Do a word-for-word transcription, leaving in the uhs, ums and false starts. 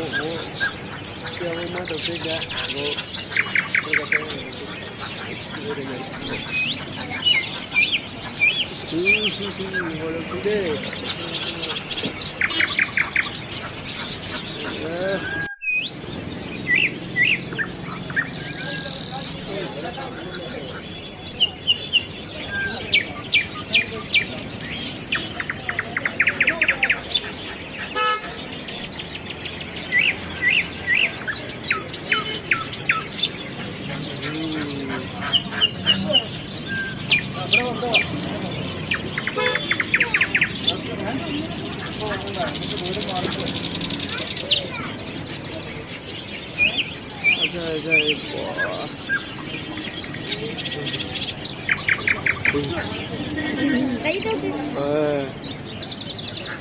Oh, oh. Siya mo ma to pega. Go. Pega, pega. Hmm, hmm, hmm. Wala today. Eh. Acha, acha, wah. Eh.